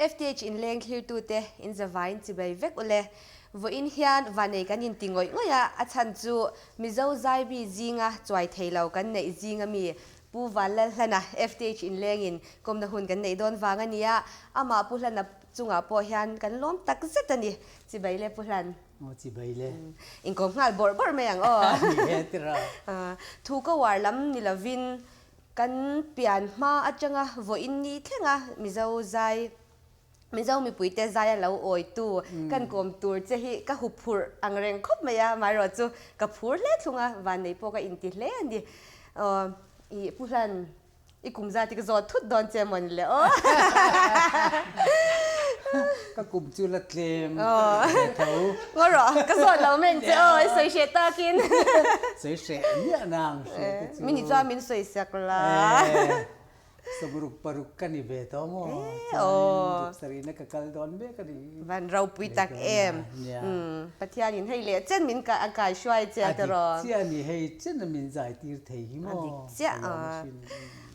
FTH inleng thlirtute in zavaiin chibai vek ule. Vawiin hian vanei kan inti ngawih ngawih a, a chhan chu Mizo zaibi zinga chuai thei lo kan neih zinga mi Pu Vanlalhlana FTH inlengin kawmna hun kan neih dawn vang a ni a, amah Pu Hlana chungah pawh hian kan lawm tak zet a ni. Chibai le Pu Hlan. Aw chibai le. Inkawm nghal bawrh bawrh mai ang aw. Ni e tira. Thu ka uar lam ni lovin kan pian hma atanga vawiin ni thlenga Mizo zai Mizo mipuite zai a lo awitu kan kawm tur che hi ka hu phurh ang reng khawp mai a, amaherawh chu ka phur hle thlung a, vannei pawh ka inti hle a ni. Aw i Pu Hlan i kum zat hi ka zawt thut dawn che mawni le aw. Ka kum chu la tlem ve tho. Ngaw rawh, ka zawt lo meng che aw, i sawi hreh takin. Sawi hreh miah nang hreh te chu. Min i chuan min sawi sak la. Sawmruk paruk ka ni ve tawh maw? Chuanin duksarina ka kal dawn mek a ni. Van ropui tak em. Pathianin hei leh chen min a kai hruai che a tiraw? A dik chiah a ni, hei chen a min zai tir thei hi maw? A dik chiah a.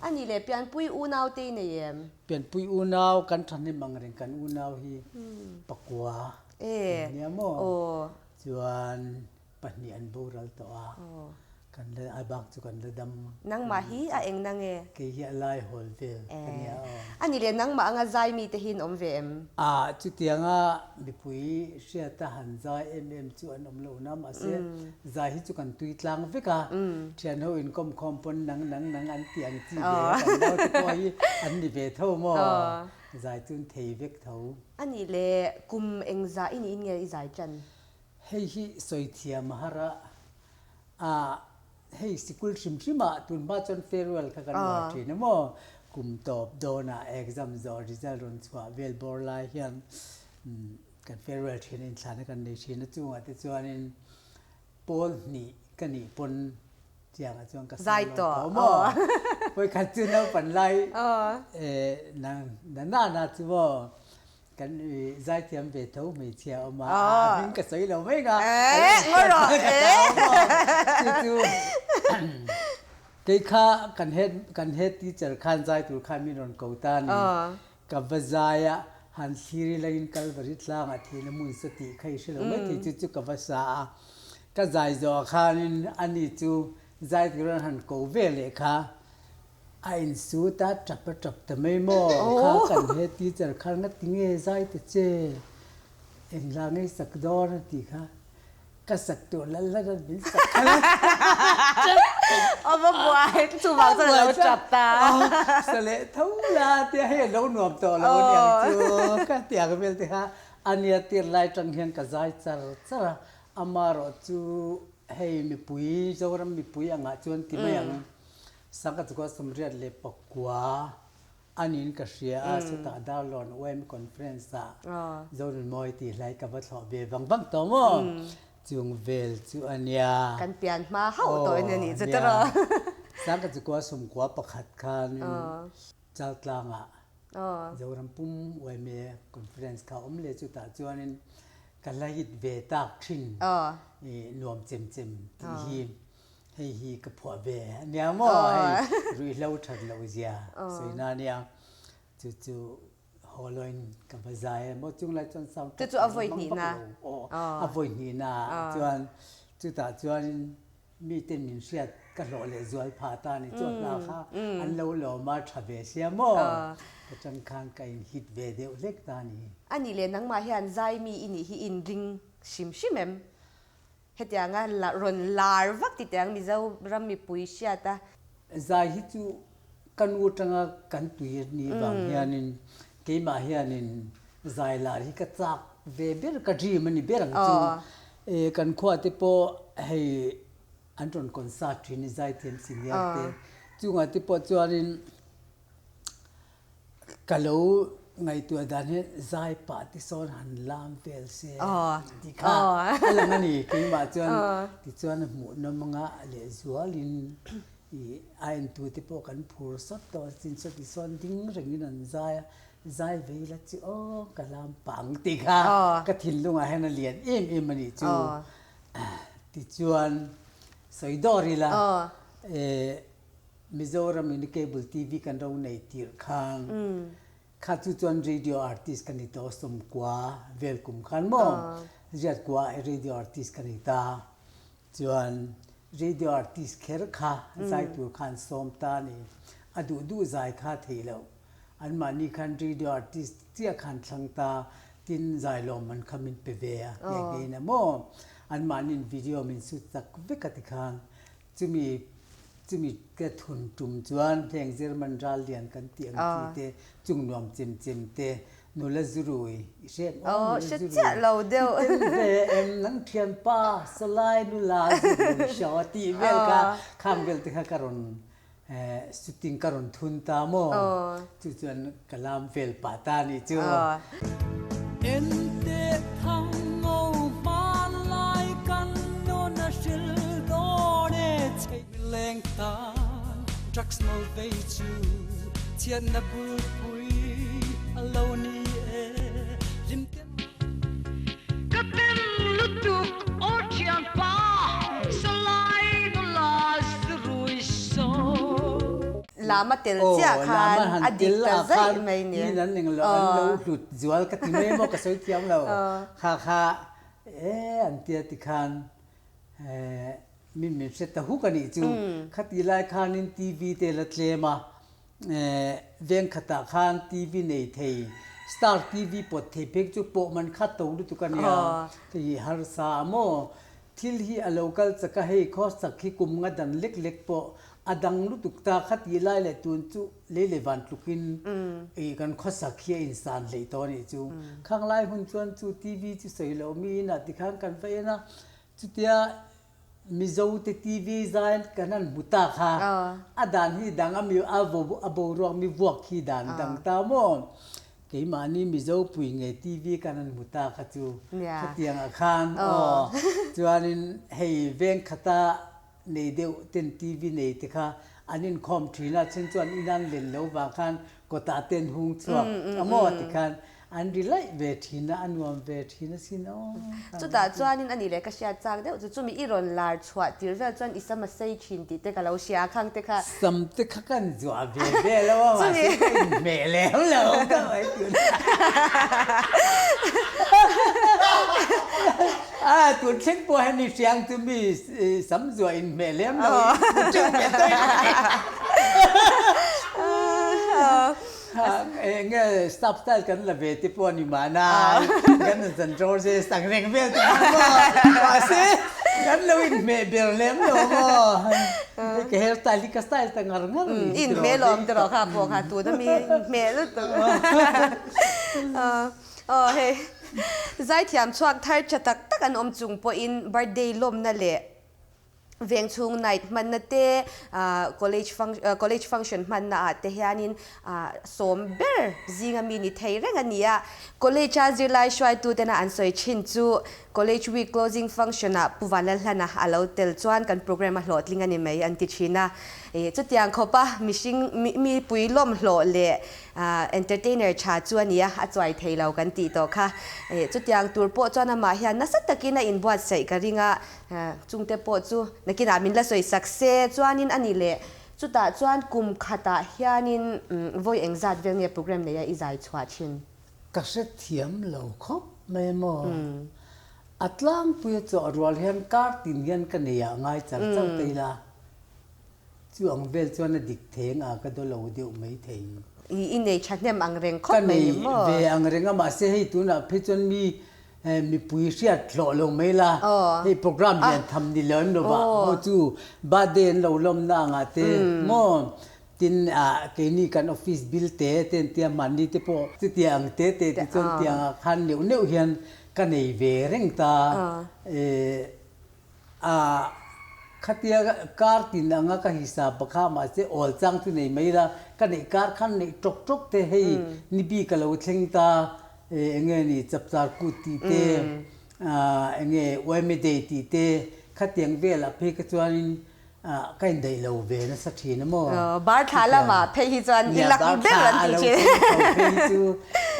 A nih leh pianpui unau te i nei em? Pianpui unau kan thahnem ang reng kan unau hi pakua nia maw? Chuan Pahnih an boral tawh a, kan la a bak chu kan la dam. Nangmah hi a eng na nge? Kei hi a lai hawl vel ka nia aw. A ni le, nangmah anga zai mi te hi an awm ve em? A, chutianga mipui hriata han zai em em chu an awm lo na, mahse zai hi chu kan tui tlang vek a, thianho inkawm khawm pawn nang nang nang an tih ang chi ve a, kan naute pawh hi an ni ve tho maw? Zai chu an thei vek tho. A nih le, kum engzah i niin nge i zai tan? Hei hi sawi thiam a har a, ah hei sikul hrim hrim ah tun hma chuan farewell kha kan uar thin a maw, kum tawp dawn ah exam zawh result rawn chhuah vel bawr lai hian kan farewell thin a inthlahna kan nei thin a chungah te chuanin pawl hnih ka nih pawn tiangah chuan ka zai tawh maw, vawikhat chu naupan lai na na na chu maw. Kan zaithiam ve tho hmeichhia a awm a, a hming ka sawi lo mai nga. Eh, ngaw rawh, eh. Chu chu kei kha kan head kan head teacher khan zai tur khan min rawn ko ta a ni. Ka va zai a, han thlir ila in Kalvari tlangah thihna hmun sa tih kha i hre lo mai thei chu chu ka va sa a. Ka zai zawh ah khanin ani chu zai tur an han ko ve leh kha. A insut a, tap a tap ta mai maw? Kha kan he teacher khan nga ti nge zai ta che? Engla ngei sak dawn a tih kha. Ka sak tur lal hlat a min sak kha la. Aw va buai, chuvang chuan a lo tap ta. Sa leh tho la tia hei a lo nuam tawh lo aniang chu ka ti ang vel te kha a nia tir lai tang hian ka zai char char a, amarawh chu hei mipui Zoram mipui angah chuan ti mai ang. Sangha chukua 84 anin ka hria a, chutah Darlawn UM Conference ah Zonunmawi tih hlai ka va thlawh ve vang vang tawh maw? Chung vel chu a nia. Kan pian hma hauh tawh in a nih chu tawrh. Sangha chukua 11 khan Chaltlangah Zoram pum UMA Conference kha awm leh chutah chuanin ka la hit ve tak thin i nuam chem chem tih hi. Hei hi ka phuah ve a nia maw? Hei ruihhlo that loh zia sawi na a nia. Chu chu haw loin ka va zai a maw chung lai chuan sound Chu chu a vawi hnihna. Aw a vawi hnihna ah chuan chutah chuan miten min hriat ka hlawh leh zual phah ta a ni. Chu a hla kha an lo lawm a tha ve sia maw? Ka tang khan ka in hit ve deuh hlek ta a ni. A nih leh nangmah hian zai mi i nih hi in ring hrim hrim em? Hetianga la rawn lar vak ti teh ang Mizo ram mipui hriat a. Zai hi chu ka nu atanga kan tui a nih vang hianin keimah hianin zai lar hi ka chak ve ber, ka dream a ni ber ang chu. Kan khua te pawh hei an rawn concert thin i zaithiam senior te chungah te pawh chuanin Ka lo ngaihtuah dan hi zai pah te sawn han lam vel se tih kha a lang a ni. Keimah chuan tichuan a hmuhnawm anga lehzualin ih a entute pawh kan phur sawt tawh a, chin saw tisawn ding rengin an zai a, zai vei la chu aw ka lam pah ang tih kha ka thinlungah hian a lian em em a nih chu. Tichuan sawi dawr ila eh. Mizoram in Cable TV kan ro nei tirh khan. Kha chu chuan radio artist ka ni tawh sawmkua vel kum khan maw riatkua radio artist ka ni ta. Chuan radio artist kher kha zai tur khan sawm ta a ni. A duh duh zai kha theih loh. Anmahni khan radio artist chiah khan thlang ta tin zai lawmman kha min pe ve a nghe nghe in a maw. Anmahniin video min shoot chak vek a tikhan Chumi chumi ka thun tum chuan heng German ral lian kan tih ang chi te, chung nuam chem chem te, nula zurui i hriat maw nula zurui i tel ve em nang thianpa salai nula zurui hriau a tih vel kha khang vel te kha ka rawn shooting ka rawn thun ta maw chu chuan ka lam vel pah ta a nih chu. Enteh thang ngo hmanlai kan nawn a hril dawn e chheih mileng tan drugs no vei chu chhiatna bulpui a lo ni e hlimte Ka tem lutuk aw thianpa salai nula zurui saw. Lama tel chiah khan a dik ta zaih mai ni. Min an eng lo an lo hlut zual ka ti mai maw ka sawi thiam lo. Kha kha e an tia ti khan min min hre ta huk a nih chu. Khati lai khanin TV te la tlem a, veng khatah khan TV nei thei star TV pawt thei phek chu pawh man khat to lutuk a nia. Hei harsa a maw Thil hi a lo kal chak a, hei khawsak hi kum nga dan lek lek pawh a dang lutuk ta kha tih lai leh tun chu lei leh van tlukin ih kan khawsak hi a insan hleih tawh a nih chu. Khang lai hun chuan chu TV chu sawi loh mi inah tikhan kan va en a, chutia Mizo te TV zai kan han hmu ta kha a dan hi dang a mi a boruak mi vuak hi dan dang ta maw? Keimahni Mizo pui nge TV kan han hmu ta kha chu khatiang ah khan aw chuanin hei veng khata nei deuh ten TV nei te kha an inkhawm thin a then chuan in an len lo vang khan kawtah te an hung chhuak a maw tikhan an ri laih ve thin a a nuam ve thin asin aw. Chutah chuanin a nih leh ka hriat chak deuh chu chumi i rawn lar chhuah tir vel chuan i sam a sei thin tih te ka lo hria a khang te kha. Sam te kha kan zuah ve ve lo a mahse ka inhmeh lem lo ka mai tun a tun thleng pawh hian i hriang chu mi sam zuah inhmeh lem lo i teuh ve tawh in Eng nge stop style kan la ve te pawh a ni mahna kan han chan Georges ang reng vel te kha maw mahse kan lo inhmeh ber lem lo maw hei ka hair style hi ka style ta ngar ngar a ni I inhmeh lawm tiraw kha pawh kha tuna mi inhmeh lutuk aw hei zaithiam chhuak thar tha tak tak an awm chung pawhin birthday lawmna leh Vengchhung night hmanna te, college college function hmanna ah te hianin sawm ber zinga mi ni thei reng a ni a. College a zirlai hruaitu tena an sawi thin chu college week closing function ah Pu Vanlalhlana a lo tel chuan kan program a hlawhtling a ni mai an ti thin a. Chutiang khawpa mihring mipui lawmhlawh leh Entertainer tha chu a nia, a chuai thei lo kan tih tawh kha. Chutiang tur pawh chuan amah hian nasa takin a inbuatsaih ka ring a, chungte pawh chu nakinah min la sawi sak se chuanin a ni leh. Chutah chuan kum khatah hianin vawi engzat vel nge program neia i zai chhuah thin? Ka hrethiam lo khawp mai maw? A tlangpuia chawh rual hian kar tin hian ka nei ah ngai char char ta ila. Chu ang vel chuan a dik theng a ka daw lo deuh mai thei. I i nei thahnem ang reng khawp mai ni maw? Ka nei ve ang reng a mahse hei tunah phei chuan mi mipui hriat hlawh lo mai la hei program lian tham ni lo em lo va maw chu birthday an lo lawmna angah te maw tin ah keini kan office bill te te an tia mahni te pawh chutia ang te te ti chuan tiang ah khan neuh neuh hian ka nei ve reng ta A, khatia kar tin anga ka hisap pakha mahse awl chang chu nei mai la, ka neih kar khan neih tawk tawk te hei ni bik a lo thleng ta, enge ni chapchar kut tih te, enge yma day tih te, khatiang velah phei kha chuanin ka indaih lo ve nasa thin a maw? Bar thla lamah phei hi chuan i lak ber an ti thin. Nia, bar thla a lo thleng chho phei chu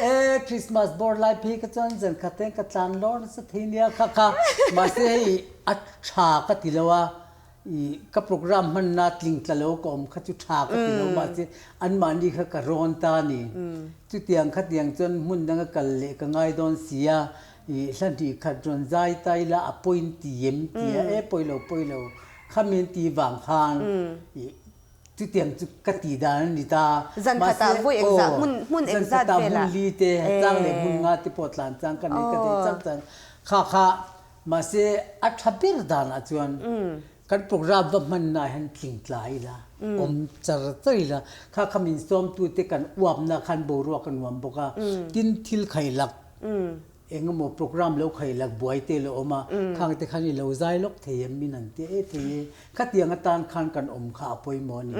e Christmas bawr lai phei kha chuan zan khat hian ka tlan lawr nasa thei nia kha kha mahse hei a tha ka ti lo a. I ka program hmanna tling tla lo ka awm kha chu tha ka ti lo mahse anmahni kha ka rawn ta a ni. Chutiang khatiang chuan hmun danga kal leh ka ngai dawn si a, i hla hnih khat rawn zai ta ila a pawi ti em ti a, e pawi lo pawi lo khami an ti vang khan i chutiang chu ka tih dan a ni ta. Zan khatah Mahse vawi engzah aw hmun hmun zan engzat khatah velah hmun li te chang leh e. hmun nga te pawh tlan chang ka nei ka nei chang chang kha kha Mahse, a tha ber danah chuan kan program va hmanna hian tling tla ila, awm char char ila, kha kha min sawmtute kan uapna khan boruak a nuam bawk a, tin thil khailak eng emaw program lo khailak buai te lo awm a, khangte khan i lo zai lawk thei em min an ti e thei e, khatiang atan khan kan awm kha a pawimawh a ni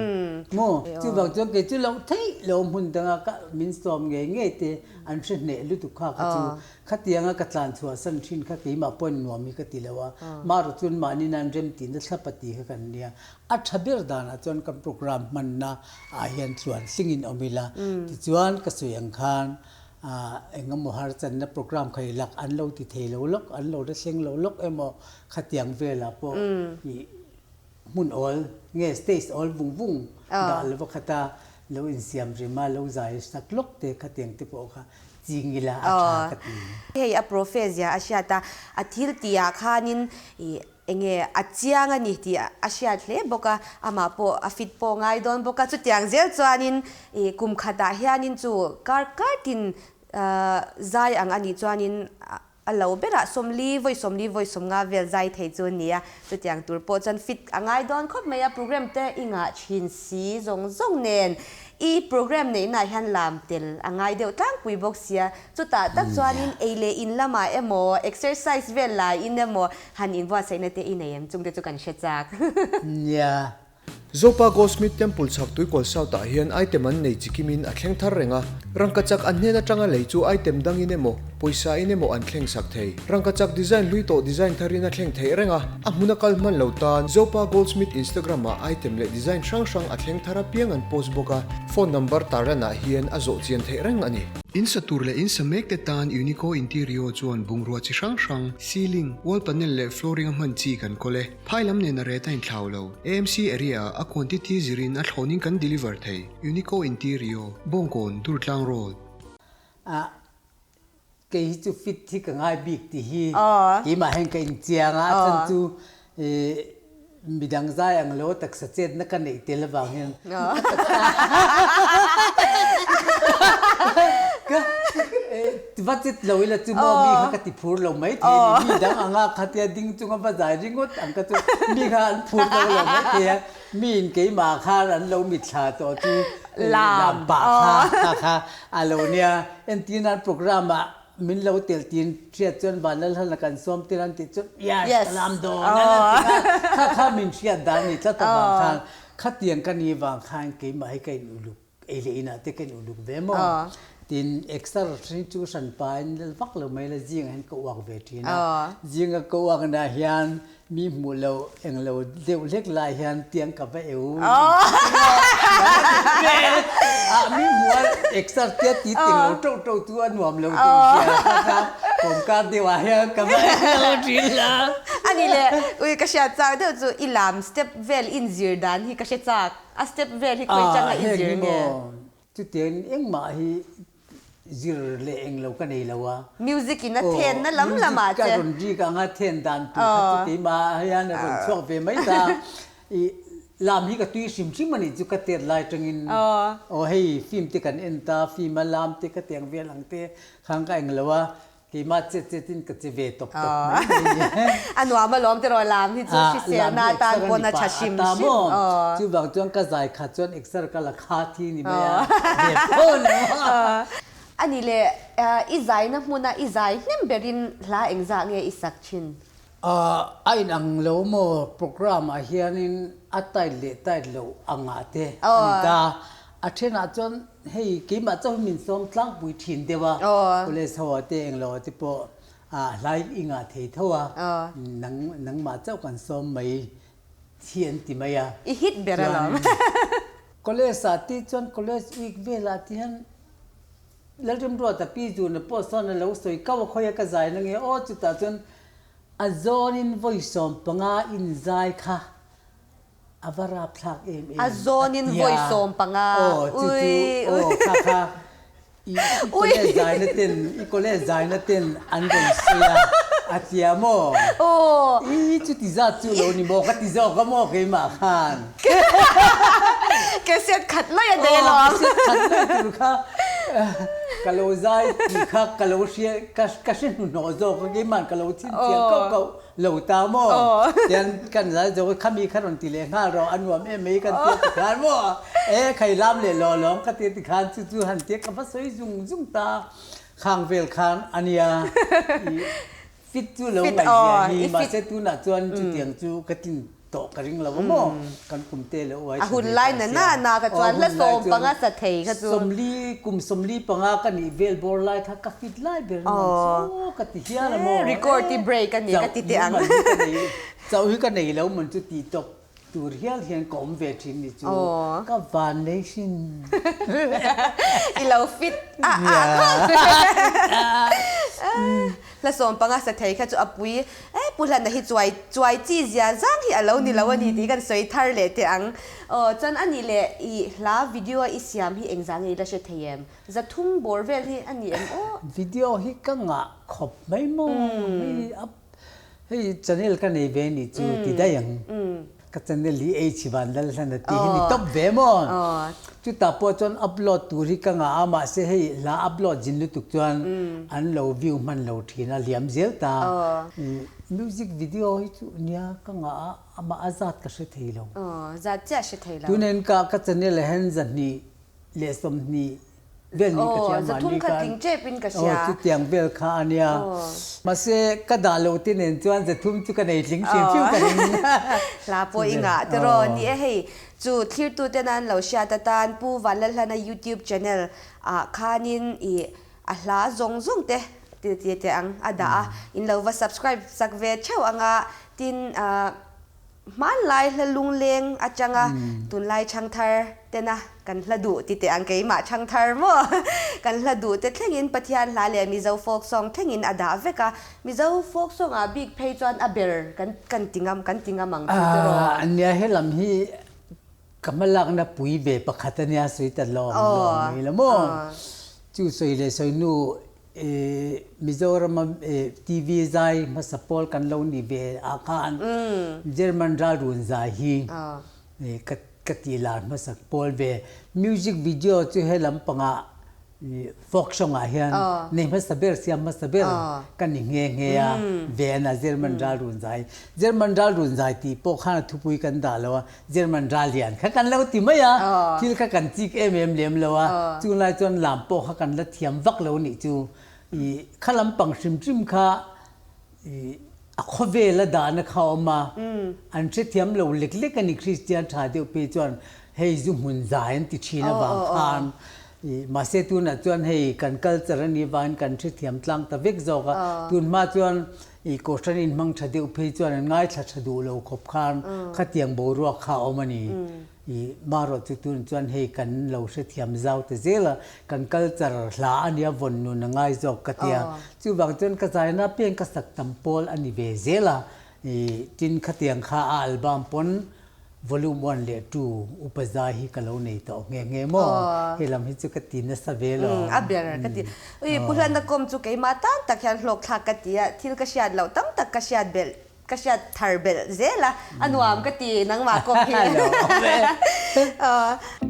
maw? Chuvang chuan kei chu loh theih lo hmun danga ka min sawm ngei ngei te an hre hneh lutuk kha kha chu Khatianga ka tlan chhuah san thin kha keimah pawhin nuam hi ka ti lo a, mahrawh chuan mahni nan rem tihna thlap a ti kha kan nia. A tha ber danah chuan kan program hmanna ah hian tluan hlingin awm ila, tichuan ka sawi ang khan eng emaw har channa program kha i lak an lo ti thei lo lawk, an lo la thleng lo lawk emaw khatiang velah pawh i hmun awl nge stage awl vung vung dah lova khata lo insiam rem a, lo zai sak lawk te khatiang te pawh kha Ching ila a tha ka ti. Hei a profe zia a hriat a, a thil tih ah khanin ih enge a chiang a ni tih a hriat hle bawk a, amah pawh a fit pawh ngai dawn bawk a, chutiang zel chuanin ih kum khatah hianin chu kar kar tin zai ang a nih chuanin A lo berah 40 vawi 40 vawi 50 vel zai thei chu a ni a, chutiang tur pawh chuan fit a ngai dawn khawp mai a, program te i ngah thin si zawng zawng nen i program neihna ah hian lam tel a ngai deuh tlangpui bawk sia, chutah tak chuanin ei leh in lamah emaw exercise vel laiin emaw han inbuatsaihna te i nei em chungte chu kan hre chak. Nia. Zopa Goldsmith Temple chhak tuikawl South ah hian item an nei chi kimin a thleng thar reng a, rangkachak an hnen atanga lei chu item dangin emaw, pawisa in emaw an thleng sak thei. Rangkachak design hlui tawh design tharin a thleng theih reng a, a hmuna kal hman lo tan Zopa Goldsmith Instagram ah item leh design hrang hrang a thleng thar apiang an post bawk a, phone number tarlan ah hian a zawh chian theih reng a ni. In sa tur leh in sa mek te tan Unico Interior chuan bungrua chi hrang hrang, ceiling, wall panel leh flooring a hman chi kan kawl e. Phai lam nen a ret a inthlau lo. AMC area ah a quantity zirin a thlawnin kan deliver thei. Unico Interior, Bawngkawn, Durtlang Road. Ah, kei hi chu fit hi ka ngai bik tih hi keimah hian ka inchiang a, a chhan chu midang zai ang lo taksa chetna ka neih tel avang hian ka va chit lo ila chu maw mi kha ka ti phur lo mai thei a ni, mi dang anga khatia ding chunga va zai ringawt ang kha chu mi kha an phur lo lo mai thei a, mi in keimah khan an lo mitthla tawh chu lam pah kha kha kha a lo nia, entir nan program ah min lo tel tin hriat chuan Vanlalhana kan sawm tir an tih chuan yes ka lam dawn a lan ti kha kha kha min hriat dan a ni tlat avang khan khatiang ka ni vang khan keimah hi ka in uluk Ei leh inah te ka in uluk ve maw? Tin, exer hi chu hran pa in lal vak lo mai la, zingah hian ka uak ve thin a. Zinga ka uak na hian mi hmuh lo eng lo deuh hlek lai hian tiang ka va eu ah mi hmuh a exer tia ti ting lo teuh teuh chu a nuam lo tur zia kha kha kawmkar deuh ah hian ka va eu thin la. Ani le, ui ka hriat chak deuh chu i lam step vel inzir dan hi ka hre chak. A step vel hi khawi changa i zir nge? Chutiang engmah hi zir leh eng lo ka nei lo a. Music in a then na lam lam ah che. Music ka rawn rik ang a then dan tur kha chu keimah hian a rawn chhuak ve mai ta. I lam hi ka tui hrim hrim a nih chu ka tet lai tangin. Aw hei film te kan en ta, film a lam te ka tiang vel ang te khan ka eng lo a. Keimah chet chetin ka che ve tawp tawp mai mai. A nuam alawm tiraw lam hi chu hriselna atan pawn a tha hrim hrim. Chuvang chuan ka zai khat chuan exer ka la kha thi ni mai a, ve pho lo. A ni le, i zaina hmuna i zai hnem berin hla engzah nge i sak thin? A inang lo maw program ah hianin a tight leh tight loh angah te a ni ta. A thenah chuan Hei keimah chauh hi min sawm tlangpui thin deuh a, college ho ah te englo ah te pawh hlai i ngah thei tho a, nang nangmah chauh kan sawm mai hi an ti mai a. I hit ber alawm. College ah te chuan college week velah te hian Lalrimruata Pi Zuna pawh sawn a lo sawi kau a khawi a ka zai na nge aw chutah chuan a zawnin vawi 15 inzai kha. A va rap thlak em em. A zawnin vawi 15. Aw chu chu aw kha kha i college zaina ten i college zaina ten an rawn sawi a a tia maw? I chuti zat chu lo ni maw ka ti zawk a maw keimah khan. Cassette khat laih a nei alawm. Aw cassette khat laih tur kha ka lo zai tih kha ka lo hria ka hre hnuhnawh zawk a keimah ka lo chhinchhiah kauh kauh. Lo ta maw? Tian kan zai zo khami kha rawn ti leh nghal rawh a nuam em mai kan tia ti khan maw? E khai lam leh law lawng ka tia ti khan chu chu han tia ka va sawi zung zung ta khang vel khan a nia i fit chu lo ngaihzia hi mahse tunah chuan chutiang chu ka tin tawh ka ring lo a maw? Kan kum te leh uai A hun lai na na na ka chuan hla 15 sa thei kha chu. 40 kum 45 ka nih vel bawr lai kha ka fit lai ber nuam chu ka ti hial a maw? Record i break a ni ka ti teh ang. Chauh hi ka nei lo mawn chu tih tawp tur hial hian ka awm ve thin ni chu ka van lei hrin. I lo fit a a Hla 15 sa thei kha chu a pui e, Pu Hlana hi chuai chuai chi zia zang hi a lo ni lo a ni tih kan sawi thar leh teh ang. Aw chuan a nih leh i hla video a i siam hi engzah nge i la hre thei em? 300 bawr vel hi a ni em aw? Video hi ka ngah khawp mai maw? Hei a hei channel ka nei ve nih chu ti daih ang. Ka channel hi ei chhi van lal hlan a tih hi ni tawp ve maw? Chutah pawh chuan upload tur hi ka ngah a, mahse hei hla upload zin lutuk chuan an lo view hman lo thin a, liam zel ta. Music video hi chu nia ka ngah a, amah a zat ka hre thei lo. Zat chiah hre thei lo. Tunen ka ka channel ah hian 220 vel niin ka hria mahni khan aw chutiang vel kha a nia mahse ka dah loh te nen chuan 300 chu ka nei tling hrim hrim ka ring. Hla pawh i ngah tiraw ni e hei chu thlirtute nan lo hriat atan Pu Vanlalhlana YouTube channel ah khanin i a hla zawng zawng te ti ti teh ang a dah a in lo va subscribe sak ve theuh anga tin ah Hmanlai hla lungleng atanga tunlai changthar tena kan hla duh ti teh ang keimah changthar maw? Kan hla duh te thlengin Pathian hla leh Mizo folk song thlengin a dah vek a, Mizo folk song ah bik phei chuan a ber kan kan ti ngam kan ti ngam ang chu tiraw? Nia helam hi ka hmalakna pui ve pakhat ania sawi ta lawm lawm mai la maw? Chu sawi leh sawi nu Mizoram a TV zai hmasa pawl kan lo ni ve ah khan German ralrun zai hi ka tih lar hmasak pawl ve. Music video chu he lampangah folk song ah hian nei hmasa ber siam hmasa ber ka ni nghe nghe a ve a German ralrun zai. German ralrun zai tih pawh khan a thupui kan dah lo a. German ral lian kha kan lo ti mai a, thil kha kan chik em em lem lo a, chunglai chuan lam pawh kha kan la thiam vak lo nih chu i kha lampang hrim hrim kha i a khawvel a dahna kha a awm a, an hrethiam lo lek lek a ni Kristian tha deuh phei chuan hei zu hmun zai an ti thin avang khan i mahse tunah chuan hei kan culture a nih vangin kan hrethiam tlang ta vek zawk a, tunhma chuan I Kohhran in hmang tha deuh phei chuan an ngaithla tha duh lo khawp khan khatiang boruak kha a awm a ni. I marawh chu tun chuan hei kan lo hrethiam zau ta zel a, kan culture hla a nia vawn nun a ngai zawk ka tia. Chuvang chuan ka zaina piang ka sak tam pawl a ni ve zel a. I tin khatiang kha a album pawn Volume one leh two upa zai hi ka lo nei tawh nghe nghe maw? He lam hi chu ka ti nasa ve lo. A ber ka ti. Ui, Pu Hlanna kawm chu keimah tan tak hian hlawk thlak ka ti a, thil ka hriat loh tam tak ka hriat belh, ka hriat thar belh zel a, a nuam ka ti nangmah kawm hi.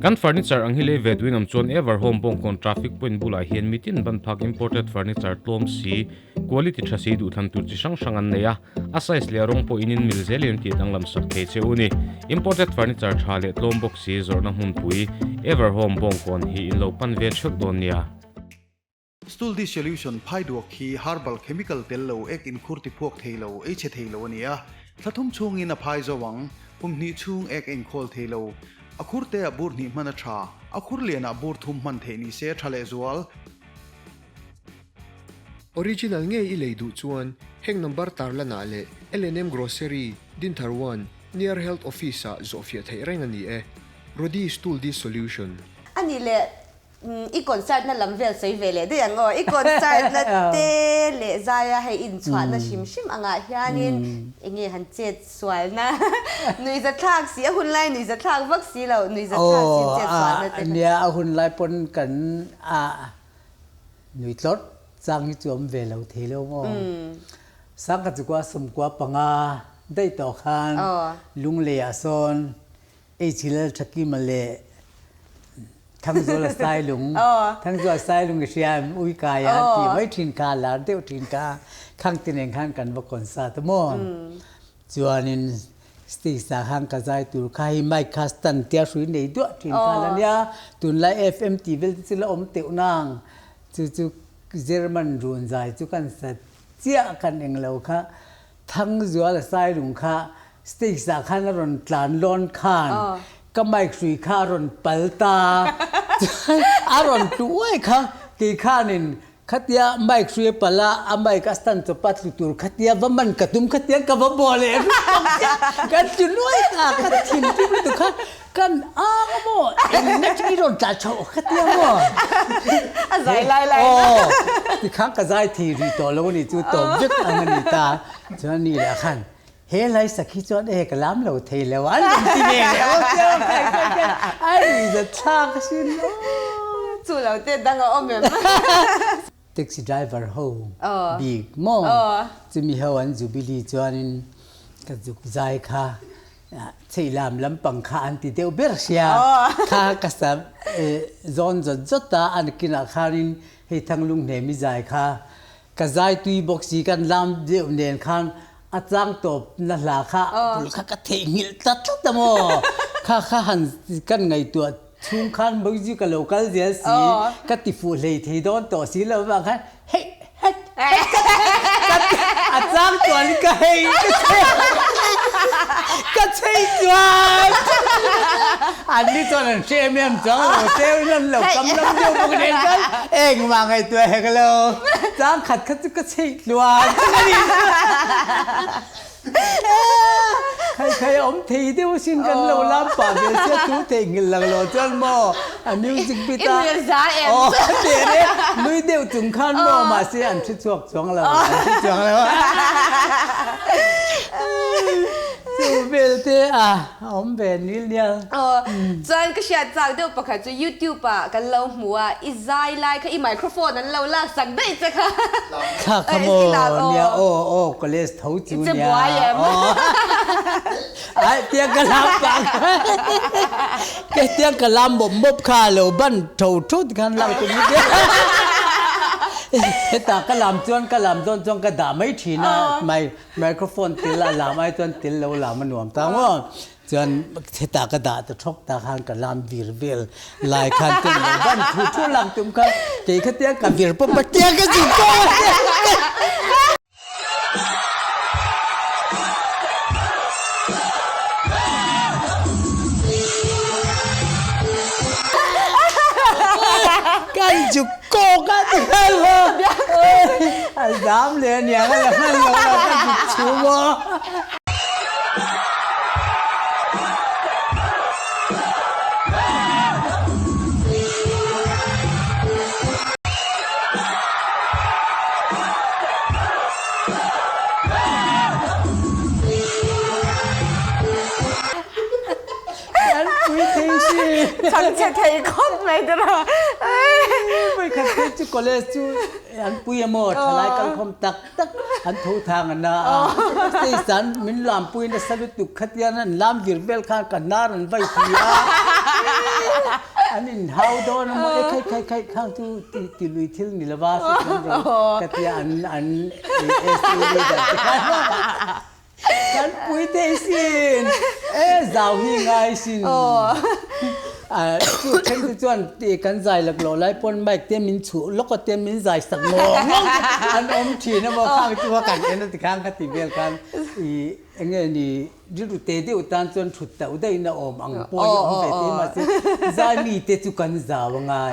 Kan furniture ang hi lei ve duin awm chuan Everhome Bawngkawn traffic point bulah hian mitin ban phak imported furniture tlawm si, Quality tha si duhthlan tur chi hrang hrang an nei a, a size leh a rawng pawh in in mil zel in tih danglam sak thei che u ni. Imported furniture tha leh tlawm bawk si zawrhna hmunpui Everhome Bawngkawn hi in lo pan ve theuh dawn nia. Stool dissolution phai duak hi herbal chemical tel lo ek inkhur ti phuak thei lo, ei chhe thei lo a ni a. Thla thum chhungin a phai zo ang, kum hnih chhung ek a inkhawl thei lo. A khur te ah bur hnih hman a tha, a khur lian ah bur thum hman theih ni se a tha lehzual. Original ngei i lei duh chuan heng number tarlanah leh L&M Grocery, Dinthar One, near Health Office ah zawhfiah theih reng a ni e. Rodi Stool Dissolution. A nih leh I concert na lam vel sawi ve leh daih ang aw. I concert na te leh zaia hei inchhuahna hrim hrim angah hianin enge han chet sualna nuihzathlak si, a hun lai nuihzathlak vak si lo, nuihzathlak si chet sualna te kha. Nia, a hun lai pawn kan a nui tlawrh chang hi chu awm ve lo thei lo maw. Sangkhat chukua sawmkua panga daih tawh khan Lungleiah sawn Eichilal Thakima leh Thangzuala Sailung, Thangzuala Sailung i hria em? Uikai a an tih mai thin kha, lar deuh thin kha, khang te nen khan kan va concert a maw? Chuanin stage ah khan ka zai tur kha hei mic kha stand tia hrui nei duah thin kha la nia, tunlai FM tih vel te chu la awm teuh nang, chu chu German run zai chu kan sa chiah kan englo kha Thangzuala Sailung kha Stage ah khan a rawn tlan lawn khan ka mic hrui kha a rawn pal ta chuan a rawn tlu uai kha kei khanin khatia mic hrui a pal a a mic a stand chawp a tlu tur khatia va man ka tum khatiang ka va bawh leh ruk bawk sia kan tlu nuai ta ka thinrim lutuk kha kan ang a maw engna chu i rawn tla chhoh khatia maw a zai lai lai aw tikhan ka zai thei rih tawh lo a ni chu tawp vek ang a ni ta chuan ni leh khan He hlai sak hi chuan e ka lam lo thei lo an rawn ti ve leh awm sia a kai kai kai a ri zat thlak asin aw. Chu lo te dang a awm em? Taxi driver ho bik maw chumi ho an jubilee chuanin ka zuk zai kha cheilam lampang kha an ti deuh ber sia kha ka sa zawn zawt zawt a an kinah khanin hei thanglung hnemi zai kha Ka zai tui bawk si kan lam deuh nen khan a chang tawp na hla kha bul kha ka theihnghilh ta tlat a maw? Kha kha han kan ngaihtuah chhung khan Mawizui ka lo kal zel si, ka ti fuh hlei thei dawn tawh si lo vang khan heih het het ka ti a chang tuan in ka hei ka chei ka chei chuan an ni chuan an hre em em chuang lo teu in an lo kam lam deuh bawk nen khan engmah ngaihtuah hek lo. Chang khat kha chu ka cheih tluan ka ni. Khai khai a awm thei deuh sin kan lo lam pah ve sia tu theihnghilh lang lo chuan maw a music bit a aw teh re nui deuh chung khan maw mahse an hre chhuak chuang lo an hre chuang lo chu vel te a awm ve nil nial. Aw chuan ka hriat chak deuh pakhat chu youtube ah kan lo hmu a i zai lai kha i microphone an lo lak sak daih che kha. Thla kha maw nia aw aw college tho chu nia aw ai tiang ka lam pah kha ke tiang ka lam mawp mawp kha lo ban tho tho tikhan lak tum ni te heta ka lam chuan ka lam dawn chuan ka dah mai thin a microphone til a lam ai chuan til lo lam a nuam ta maw. Chuan hetah ka dah ta thawk ta khan ka lam vir vel lai khan tum lo ban thu thu lang tum kha kei kha tia ka vir pawp a tia ka zuk pawp a Kan zuk kawk a ti khan maw a zam leh aniang a la hman lo a ka zuk chhum aw. An pui thei si. Chhangchhe thei khawp mai te rawh. Vawikhat phei chu college chu an pui emaw thalai kalkhawm tak tak an tho thang a na a. Stage ah min lam pui nasa lutuk khatian an lam vir vel khan ka hnar an vai thi a. An inhau dawn a maw e khai khai khai khang chu ti lui thil ni lova hriat lam rawh ka tia an an SU leader te khan. Kan pui thei sin e zau hi ngai sin. Chu then te chuan kan zai lak loh lai pawn mic te min chhuh lawk a te min zai sak ngawng ngawng an awm thin a maw khang chu kan en a ti khang kha ti vel khan i. Enge ni rilru te deuh tan chuan thut tauh daihna awm ang pawh hi awm ve te mahse zai mite chu kan zau a ngai.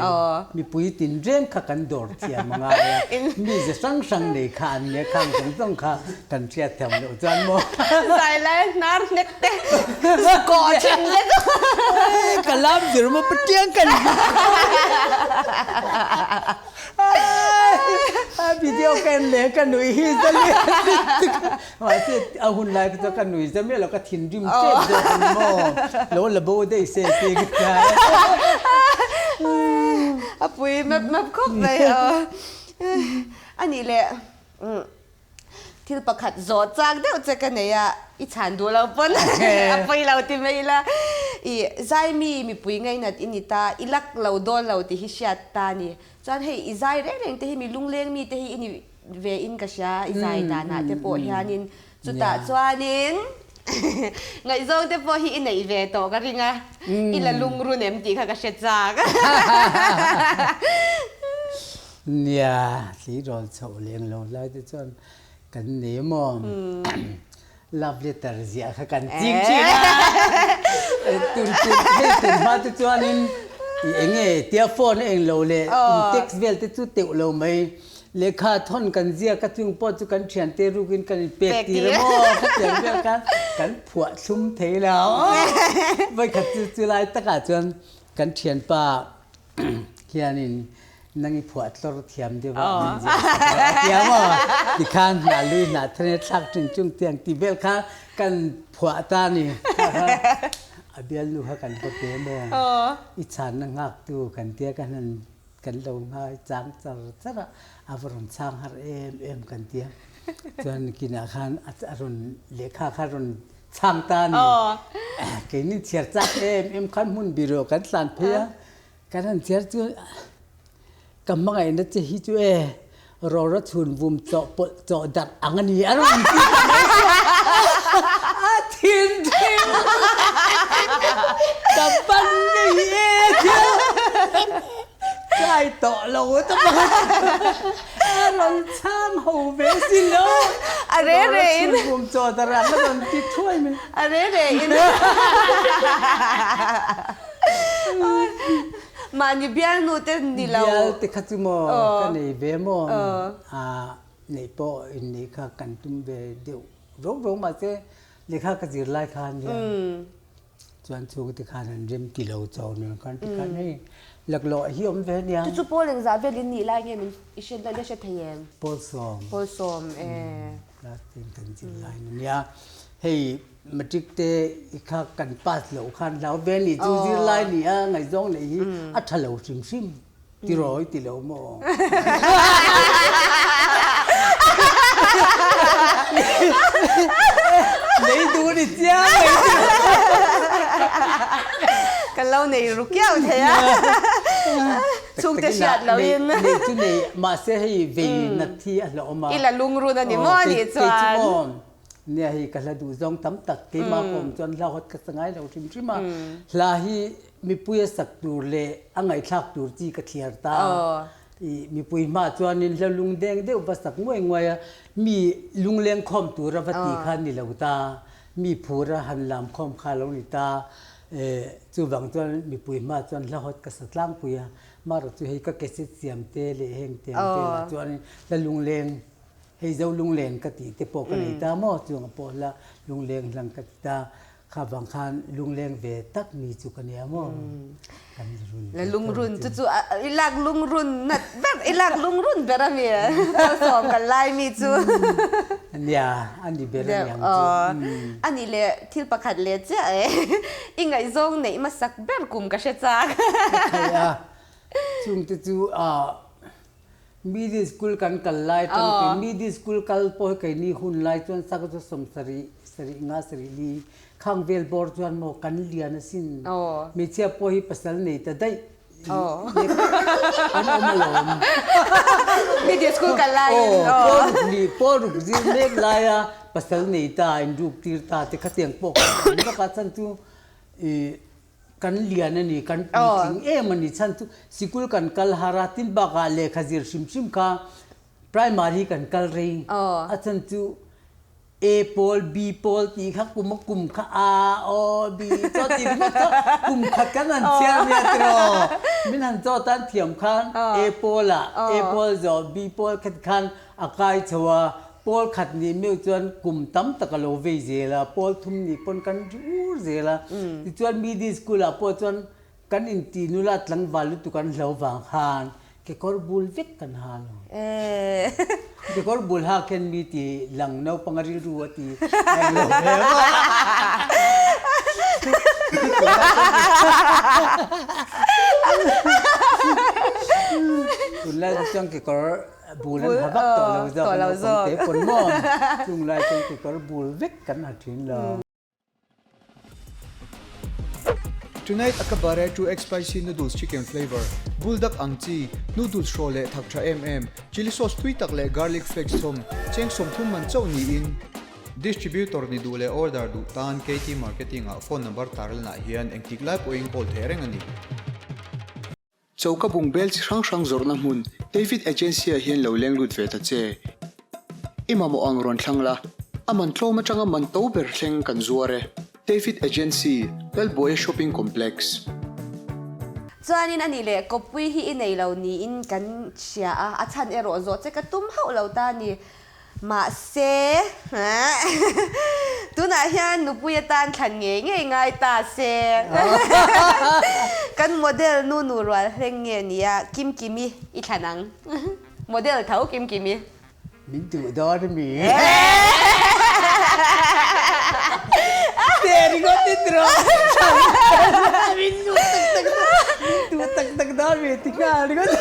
Mipui tinreng kha kan dawr thiam a ngai a, mi ze hrang hrang nei kha an nia khang zawng zawng kha kan hriat thiam loh chuan maw. Zai lai hnar hnek te kawh thin te chu. Ka lam zir maw Pathian kan Video ka en leh ka nui hi zalian Mahse a hun lai kha chuan ka nui zam miah lo, ka thinrim tep zawk a ni maw? Lo la bo daih se ti ka hria e. A pui map map khawp mai aw. A nih leh thil pakhat zawh chak deuh che ka nei a, i chhan duh lo pawn a pawi lo ti mai ila. I zaimi mipui ngainat i ni ta, i lak lo dawn lo tih hi hriat ta a ni. Chuan hei i zai reng reng te hi mi lungleng mi te hi i ni ve in ka hria i zai danah te pawh hianin chutah chuanin ngaihzawng te pawh hi i neih ve tawh ka ring a, i la lungrun em tih kha ka hre chak. Nia, thli rawn chhoh leng lo lai te chuan kan nei maw? Love letter ziah kha kan ching thin a, tun tun hei tun hma te chuanin i eng nge tia phone a eng lo leh in text vel te chu teuh lo mai, lehkha thawn kan ziak a chung pawh chu kan thian te rukin kan in pek tir a maw khatiang vel khan kan phuah thlum thei lo vawikhat chu chulai takah chuan kan thianpa Khianin nang i phuah tlawr thiam deuh ah min ziak sak rih a tia maw? Tikhan hnah lui hnah then i thlak ṭing ṭung tiang ti vel kha kan phuah ta ni. A bialnu kha kan va pe maw? I channa ngaktu kan tia kan han kan lo ngai chang char char a, a va rawn chang har em em kan tia. Chuan kinah khan a rawn lehkha kha rawn chang ta ni. Keini chhiar chak em em khan hmun biruah kan tlan phei a. Kan han chhiar chu ka hmangaihna che hi chu e rawra chhun vum chawh pawlh chawh darh ang a ni a rawn ti ta mai chu a thinrim ka ban ngei e thil kai tawh lo ta pakhat a rawn chhang ho ve si lo a re re in rawra chhun vum chawh darh ang a rawn ti thuai mai a re re in. Mahni bialnu te ni lo. Bial te kha chu maw ka nei ve maw neih pawh inneih kha kan tum ve deuh ro ro mahse lehkha ka zir lai khan hian chuan chhungte khan an rem ti lo cho nen khan ti khan hei laklawh hi awm ve nia. Chu chu Paul engzah vel in nih lai nge min i hre la hre thei em? Paul sawm. Paul sawm e. Class ten kan zir lai nia hei Matric te i kha kan pass loh khan hlau ve ni chu zirlai ni a ngaihzawng neih hi a tha lo hrim hrim ti rawi ti lo maw? Nei duh ni chiang mai chu. Kan lo nei ru kiau thei a. Chhungte hriat lo in. Nei chu nei mahse hei vei nat hi a hlauhawm a. I la lungrun a ni maw a nih chuan. Nia hei ka hla duh zawng tam tak keimah ka awm chuan hla hawt ka sa ngai lo hrim hrim a. Hla hi mipui a sak tur leh a ngaihthlak tur chi ka thliar ta a. I mipui hmaah chuanin hla lungdeng deuh va sak nguai nguai a, mi lungleng khawm tura va ti kha ni lo ta, mi phura han lam khawm kha lo ni ta. Chuvang chuan mipui hmaah chuan hla hawt ka sa tlangpui a, marawh chu hei ka cassette siam te leh heng te ang velah chuanin hla lungleng Hei zo lungleng ka tih te pawh ka nei ta maw? Chuang a pawh hla lungleng hlang ka ti ta. Kha vang khan lungleng ve tak mi chu ka nia maw? Kan run ve La lungrun chu chu i lak lungrun nat ber i lak lungrun ber a mi Malsawm kan lai mi chu. Nia a ni ber a niang chu. A nih leh thil pakhat leh chiah e i ngaihzawng neih hmasak ber kum ka hre chak. Ka thei a chungte chu Middle school kan kal lai tang te middle school kal pawh hi keini hun lai chuan sak chu sawmsarih sarih nga sarih li khang vel bawr chuan maw kan lian asin hmeichhia pawh hi pasal nei ta daih an awm alawm middle school kal laiin aw pawl ruk li pawl ruk zir mek laia pasal nei ta inruk tir ta te khatiang pawh kan awm vak a chhan chu ih Kan lian a ni, kan puitling em a ni. Chhan chu sikul kan kal har a, tin bakah lehkha zir hrim hrim kha primary kan kal rei. A chhan chu A pawl B pawl tih kha kum a kum kha A O B chaw ti ringawt kha kum khat kan han chhiar nia tiraw min han chaw tan thiam khan A pawl ah A pawl zawh B pawl khat khan a kai chho a pawl khat nih meuh chuan kum tam tak a lo vei zel a pawl thum nih pawn kan ri ur zel a tichuan middle school ah pawh chuan Kan inti nula tlangval lutuk an hlo vang khan kekawr bul vek kan ha lo. Kekawr bul ha khen mi ti lang naupang a rilru a ti eng lo ve a. Tunlai chu chuan kekawr bul an ha vak tawh lo zawk a naupang te pawn maw chunglai chuan kekawr bul vek kan ha thin lo. Tonight a ka bare 2x spicy noodles chicken flavour, buldak ang chi, noodles hraw leh thak tha em em, chilli sauce tui tak leh garlic flakes thawm, cheng 30 man chauh niin. Distributor ni duh leh order duh tan KT Marketing ah phone number tarlanah hian engtik lai pawhin call theih reng a ni. Choka bungbel chi hrang hrang zawrhna hmun David Agency ah hian lo leng lut ve ta che. I mamawh ang rawn thlang la, a man tlawm atanga man to ber thleng kan zuar e. David Agency, Lalbuaia Shopping Complex. Chuanin ani leh kawppui hi i nei lo niin kan hria a, a chhan erawh zawh che ka tum hauh lo ta a ni. Mahse, tunah hian nupui atan thlan ngei ngei ngai ta se. Kan model nu nu rual hleng nge nia Kimkimi i thlan ang. Model tho Kimkimi. Min duh dawn a mi. Teh ringawt i tiraw. Min duh tak tak min duh tak tak dawn mi ti nghal ringawt.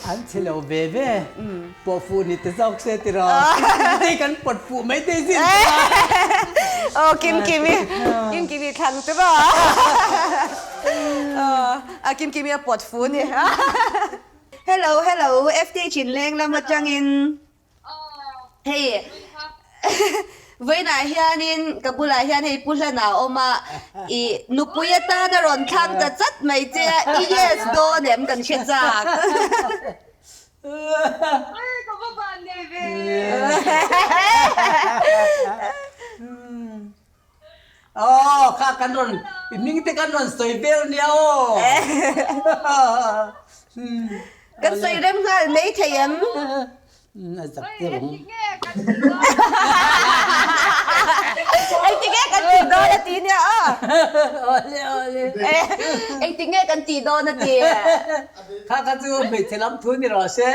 An chhe lo ve ve. Pawh fuh ni ta zawk se tiraw. Tei kan pawt fuh mai thei zin tiraw. Aw Kimkimi, Kimkimi thlang tiraw. Aw Kimkimi a pawt fuh ni. Hello hello FT Chinleng lam atangin. Hei vawiinah hianin ka bulah hian hei Pu Hlana a awm a, i nupui atan a rawn thlang ta chat mai che a, i yes dawn em kan hre chak. Oi ka va ban nei ve. Aw kha kan rawn i hming te kan rawn sawi vel nia aw. Kan sawi rem nghal mai thei em? A zak te rung. Engti nge kan tih dawn a ti nia aw. Awle awle. Engti nge kan tih dawn a ti. Kha kha chu hmeichhe lam thu ni rawh se.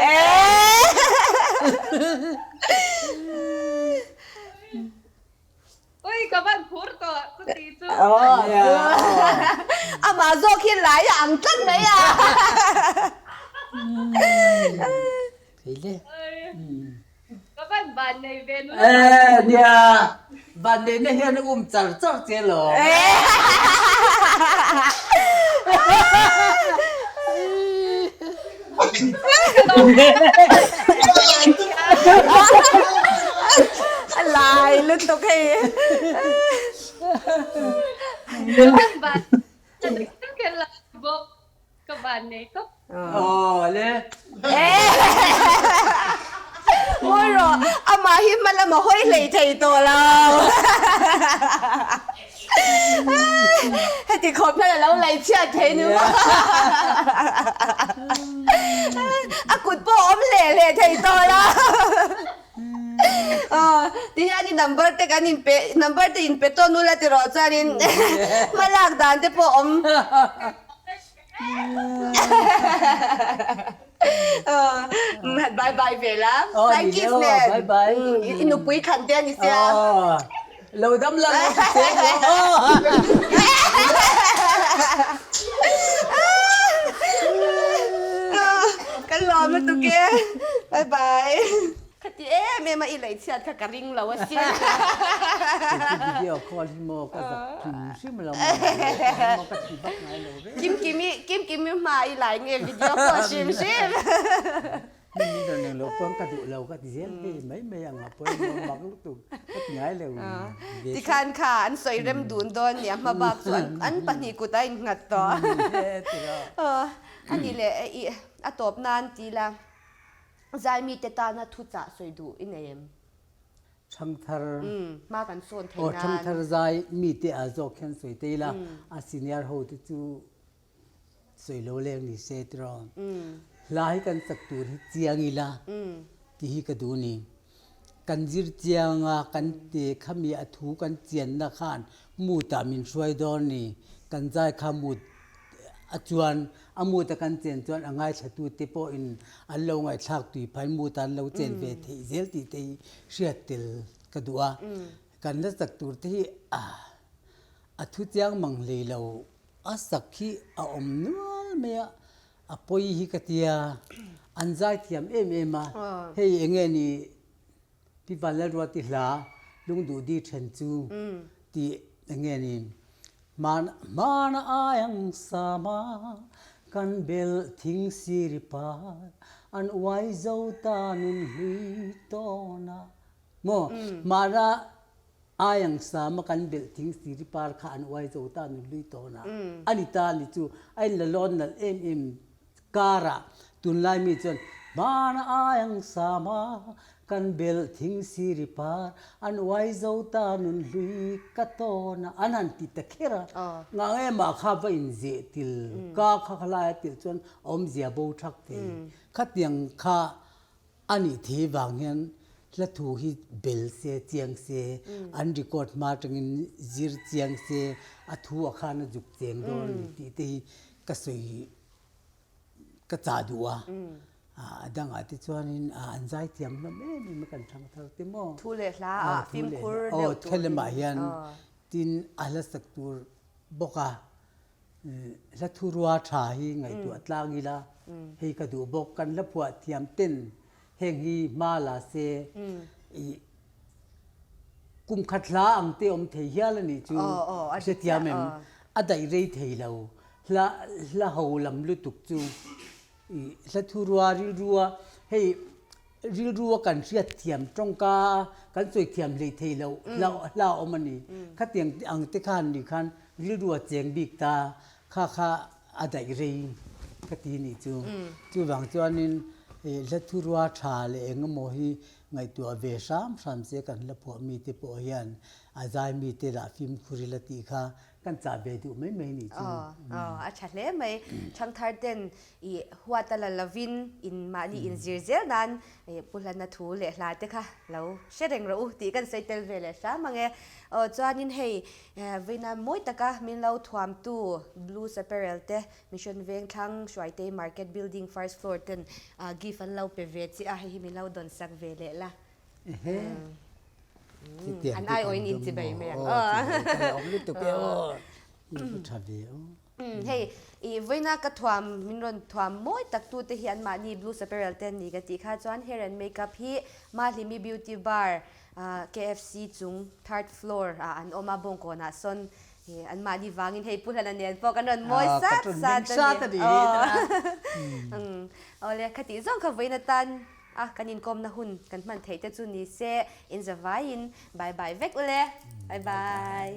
Ui ka van phur tawh chuti chu. Amah zawk hi lai a ang tlat mai a. Ka van van nei ve nula. Eh nia van nei na hian a um char char che lo. A lai lutuk hei. Ka van nei tawp. Aw le. Mawi rawh, amah hi hma lam a hawi hlei thei tawh lo. Heti khawp hian a lo lei chhiat thei ni maw? A kut pawh a awm hle hle thei tawh lo. Ti hian i number te kan inpe, number te inpe tawn ula ti rawh chuanin hma lak dan te pawh awm. Bye bye ve la. Flying kiss nen. Bye bye. I nupui thlan te a ni sia. Lo dam la lo ti se. Kan lawm lutuk e. Bye bye. Khati em em a i lei chhiat kha ka ring lo asin. Kei chu video call hi maw ka zak hrim hrim lo maw ka thi vak ngai lo reng. Kimkimi Kimkimi hma i lai nge video call hrim hrim. Min min rawn eng lo. loh pawn ka duh lo ka ti zel hei mai mai ang a pawimawh mak lutuk ka ti ngai lo ve Tikhan kha an sawi rem dun dawn nia hma bak chu an an pahnih kut a innghat tawh. A nih leh i a tawp nan ti la Zaimi te tana thuchah sawi duh i nei em? Thangthar Hma kan sawn theih nan. Aw thangthar zai mite ah zawk hian sawi te ila a senior ho te chu sawi lo leng ni se tiraw. Hla hi kan sak tur hi chiang ila ti hi ka duh ni. Kan zir chiang a kan te khami a thu kan chianna khan mood ah min hruai dawn ni. Kan zai kha mood a chuan A muta kan chen chuan a ngaithlatute pawhin an lo ngaihthlak tui phai muta an lo chen ve theih zel tih te hi hriat tel ka duh a. Kan la sak tur te hi a thu chiang mang hlei lo, a sak hi a awm nual mai a, a pawi hi ka tia, an zaithiam em em a, hei eng nge ni Pi Vanlalruati hla lungduh di then chu tih eng nge ni? Hmana ai ang sama kan bel thing siri par an uai zo ta nun hlui tawn a maw? Hmana ai ang sama kan bel thing siri par kha an uai zo ta nun hlui tawn a a ni ta ni chu a inla lawn nalh em em Karah tunlai mi chuan hmana ai ang sama kan bel thing siri par an uai zo ta nun hlui ka tawn a an han ti ta kher a, ngang emah kha va inzeh til ka kha khalai a tirh chuan a awmzia bo thak thei. Khatiang kha a nih thei vang hian hla thu hi bel se chiang se an record hma atangin zir chiang se a thu ah khan a zuk cheng dawn a ni tih te hi ka sawi Ka chah duh a, a dangah te chuanin an zaithiam hlawm em em a kan thang thar te maw. Thu leh hla ah fimkhur deuh turin. Aw lamah hian tin a hla sak tur bawk a, hla thu rua tha hi ngaihtuah tlang ila hei ka duh bawk. Kan hla phuah thiam ten heng hi hma la se i kum khat hla ang te awm thei hial a nih chu hrethiam em a daih rei thei lo. Hla hla ho lam lutuk chu i hla thurua rilrua hei rilrua kan hriat thiam tawngka kan sawi thiam hlei thei lo hla hla a awm a ni. Khatiang ang te khan ni khan rilrua cheng bik ta kha kha a daih rei ka ti nih chu. Chuvang chuanin hla thurua tha leh eng emaw hi ngaihtuah ve hram hram che kan hla phuah mite pawh hian a zai mite lah fimkhur ila tih kha Kan chah ve duh mai mai nih chu. Aw, a tha hle mai. Thangthar ten i huat a la lovin in mahni in zir zel nan Pu Hlana thu leh hla te kha lo hre reng rawh u tih kan sawi tel ve leh hram ang e. Aw, chuanin hei vawiina mawi taka min lo thuamtu Blues Apparel te Mission Vengthlang Hruaitei Market Building First Floor ten gift an lo pe ve chiah a, hei hi min lo dawn sak ve leh la. An ai awin in chi bai mai ang aw. Awm lutuk e aw. Tha ve aw. Hei, i vawiina ka thuam min rawn thuam mawi tak tu te hi an mahni Blues Apparel te an ni ka tih kha chuan hair and makeup hi Mahlimi Beauty Bar KFC chung third floor ah an awm a Bawngkawn ah sawn an mahni vangin hei Pu Hlana nen pawh kan rawn mawi sat sat a ni. Awle khatih zawng kha vawiin atan A, kan inkawmna hun kan hman theih te chu ni se, in zavaiin bye bye vek ule. Bye bye.